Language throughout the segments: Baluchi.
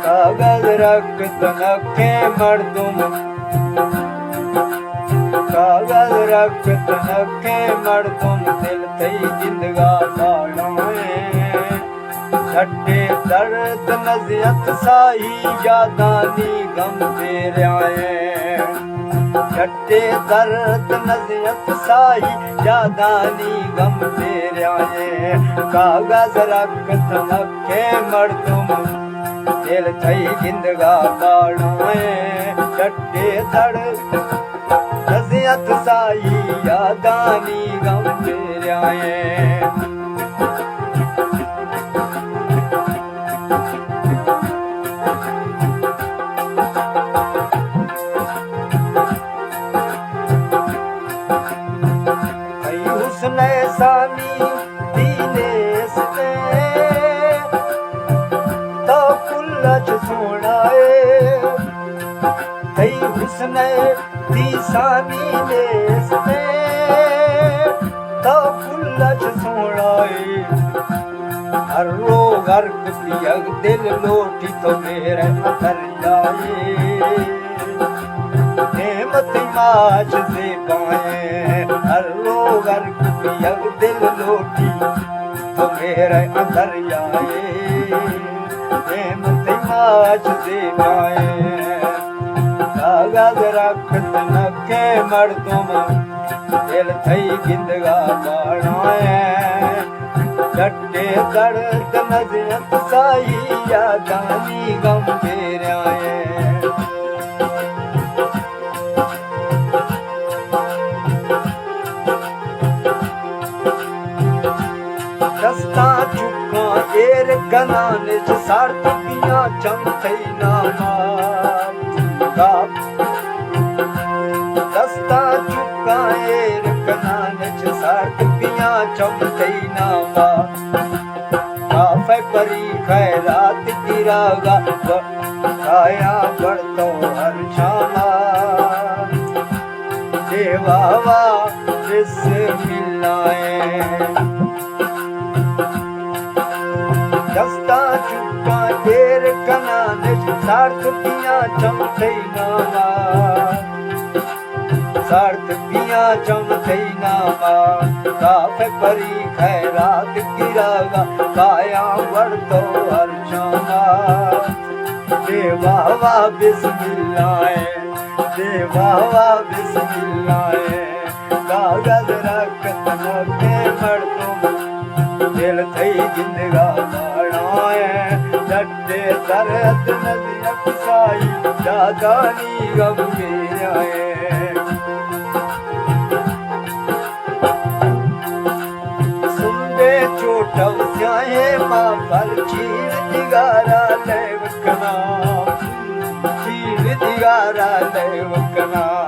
کاغذ رکت نکیں مردم، کاغذ رکت نکیں مردم، دل تئی گندگا باڑائیں۔ جھٹے درد نزیت ساہی، یادانی غم پیرائیں۔ جھٹے درد نزیت ساہی، یادانی غم پیرائیں۔ کاغذ رکت نکیں مردم، دل تئی گندگا باڑائیں۔ جھٹے درد نزیت ساہی، یادانی غم پیرائیں۔ تئی حسن ثانی تئی نیستیں، تو کل چہ سوہنائے۔ تئی حسن تئی ثانی نیستیں، تو کل چہ سوہنائے۔ ہر روغ ہر کتیگ دل لوٹی، تو مہر اندریائے۔ نیم تئی ماچ زیبائیں، ہر روغ ہر کتیگ دل لوٹی، تو مہر اندریائے۔ نیم تئی ماچ زیبائیں۔ کاغذ رکت نکیں مردم، دل تئی گندگا باڑائیں۔ جھٹے درد نزیت ساہی، یادانی غم پیرائیں۔ دستاں چکاں ایر کنان چہ سارت بیاں چم تئی ناما۔ دستاں چکاں ایر کنان چہ سارت بیاں چم تئی ناما۔ کافئے پری خیرات گراگا، کایاں گڑ تو ہر شاما۔ دیوا وا بسم اللہ ایں۔ دستاں چکاں ایر کنان چہ سارت بیاں چم تئی ناما۔ سارت بیاں چم تئی ناما، کافئے پری خیرات گراگا، کایاں وڑ تو ہر شاما۔ دیوا وا بسم اللہ ایں، دیوا وا بسم اللہ ایں۔ کاغذ رکت نکیں مردم، دل تئی گندگا باڑائیں۔ جھٹے درد نزیت ساہی، یادانی غم پیرائیں۔ سمبے چوٹو سیاہیں ما پر چیر دگارا لیو کناں، چیر دگارا لیو کناں۔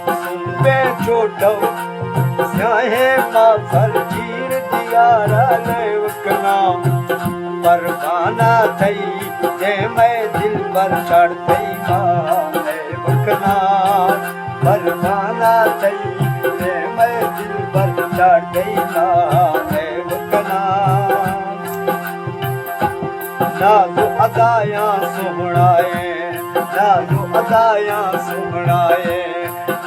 سمبے چوٹو سیاہیں ما پر چیر دگارا لیو کناں۔ پروانا تئی دیمئے دلبر چاڑ تئی ما لیو کناں۔ پروانا تئی دیمئے دلبر چاڑ تئی ما لیو کناں۔ ناز و ادایاں سوہنائیں، ناز و ادایاں سوہنائیں۔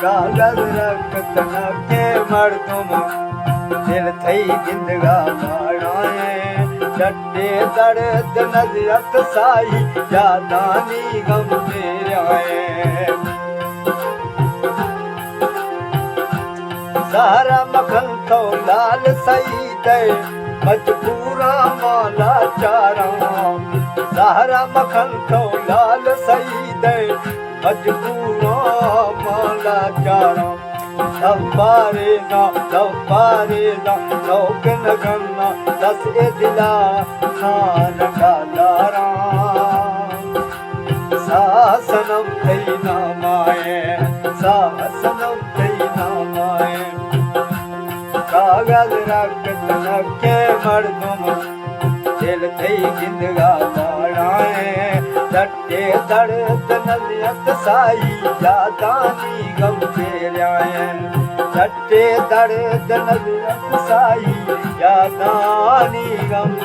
کاغذ رکت نکیں مردم، دل تئی گندگا باڑائیں۔ جھٹے درد نزیت ساہی، یادانی غم پیرائیں۔ زہرا مکن تو لال سعید ءَ، مجبوراں ما لاچاراں۔ زہرا مکن تو لال سعید ءَ، مجبوراں ما لاچاراں۔ لباریزاں، لباریزاں، نوک نگناں، دس اے دلا خانگا داراں۔ ساہ صنم تئی نامائیں، ساہ صنم تئی نامائیں۔ کاغذ رکت نکیں مردم، دل تئی گندگا باڑائیں۔ ڈٹے درد نزیت ساہی، یادانی غم پیرائیں۔ چٹے درد نزرم سائی، یادانی غم